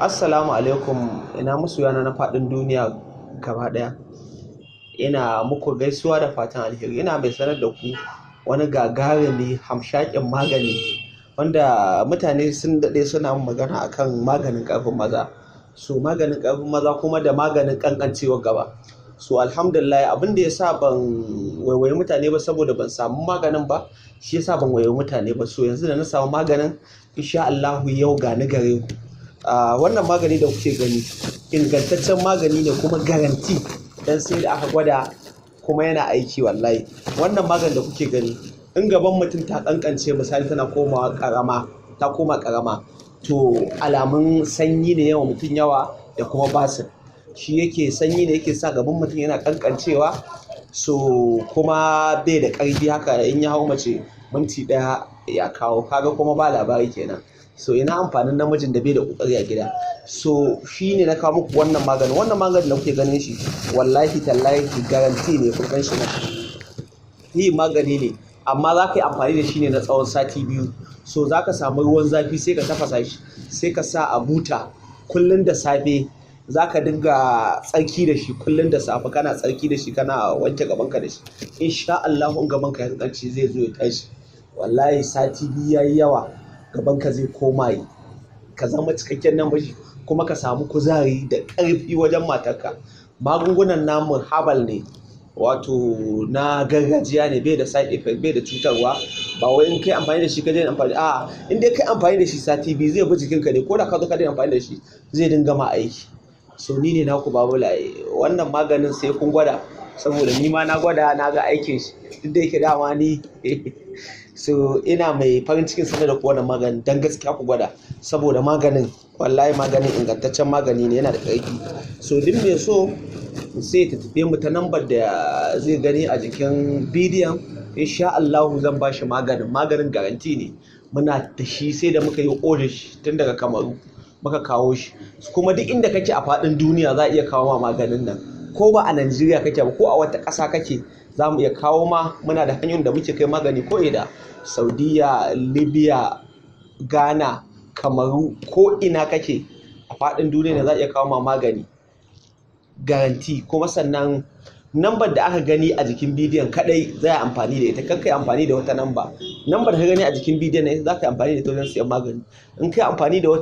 Assalamu alaikum, ina masoyana na faɗin duniya gaba ɗaya. Ina muku gaisuwa da fatan alheri. Ina mai sanar da ku wani gagarumi hamshakin magani wanda mutane sun daɗe suna min magana akan maganin ƙarfin maza. So maganin ƙarfin maza kuma da maganin ƙanƙancewar gaba. So alhamdulillah, abin da ya sa ban waiwayi mutane ba saboda ban samu maganin ba, shi ya sa ban waiwayi mutane ba. So yanzu da na samu maganin, insha Allahu yau ga ni gare ku. Wannan magani da kuke gani ingantaccen magani ne kuma garanti, dan sai da aka gwada kuma yana aiki wallahi. Wannan maganin da kuke gani, in gaban mutum ta ƙanƙance, misali tana komawa ƙarama, ta koma ƙarama, to alamun sanyi ne yawa mutum yawa da kuma basir. Shi yake sanyi ne yake sa gaban mutum yana ƙanƙancewa, so kuma bai da ƙarfi haka, in ya hau mace minti ɗaya ya kawo, kaga kuma ba labari kenan. So ina amfanin namijin da bai da ƙoƙari a gida? So shi ne na kawo muku wannan maganin. Wannan maganin da kuke ganin shi, wallahi tallahi garanti ne. Kun gan shi nan. Yi magani ne, amma za ka yi amfani da shi ne na tsawon sati 2. So za ka samu ruwan zafi, sai ka tafasa shi, sai ka sa a buta. Kullum da safe za ka dinga tsarki da shi. Kullum da safe kana tsarki da shi, kana wanke gabanka da shi. Insha Allahu in gabanka ya ƙanƙance, zai zo ya tashi. Wallahi sati 2 yayi yawa, gabanka zai koma yi. Ka zama cikakken namiji kuma ka samu kuzari da ƙarfi wajen matarka. Magungunan namu herbal ne, wato na gargajiya ne, bai da side effect, bai da cutarwa. Ba wai in kai amfani da shi ka daina amfani, a'a, in dai kai amfani da shi sati 2, zai bi jikinka ne. Ko da ka zo ka daina amfani da shi, zai dinga ma aiki. So ni ne naku Babulaye. Wannan maganin sai kun gwada, saboda ni ma na gwada, na ga aikin shi. Duk da yake dama ni so ina mai farin cikin sanar da ku wannan maganin, don gaskiya ku gwada, saboda maganin, wallahi maganin ingantaccen magani ne, yana da ƙarfi. So duk mai so sai ta tafi mu ta nambar da zai gani a jikin bidiyon. Insha Allahu zan ba shi maganin. Maganin garanti ne. Muna da shi, sai da muka yi order shi tun daga Kamaru muka kawo shi. Kuma duk inda kake a faɗin duniya za a iya kawo ma maganin nan. Ko ba a Najeriya kake ba, ko a wata ƙasa kake, za mu iya kawo ma. Muna da hanyoyin da muke kai magani ko ina. Saudiya, Libya, Ghana, Kamaru, ko ina kake a faɗin duniya ne za a iya kawo ma magani. Garanti. Kuma sannan nambar da aka gani a jikin bidiyon kadai za a amfani da ita. Kar ka yi amfani da wata namba. Nambar da ka gani a jikin bidiyon ne za ka yi amfani da ita wajen siyan magani. In ka yi amfani da wata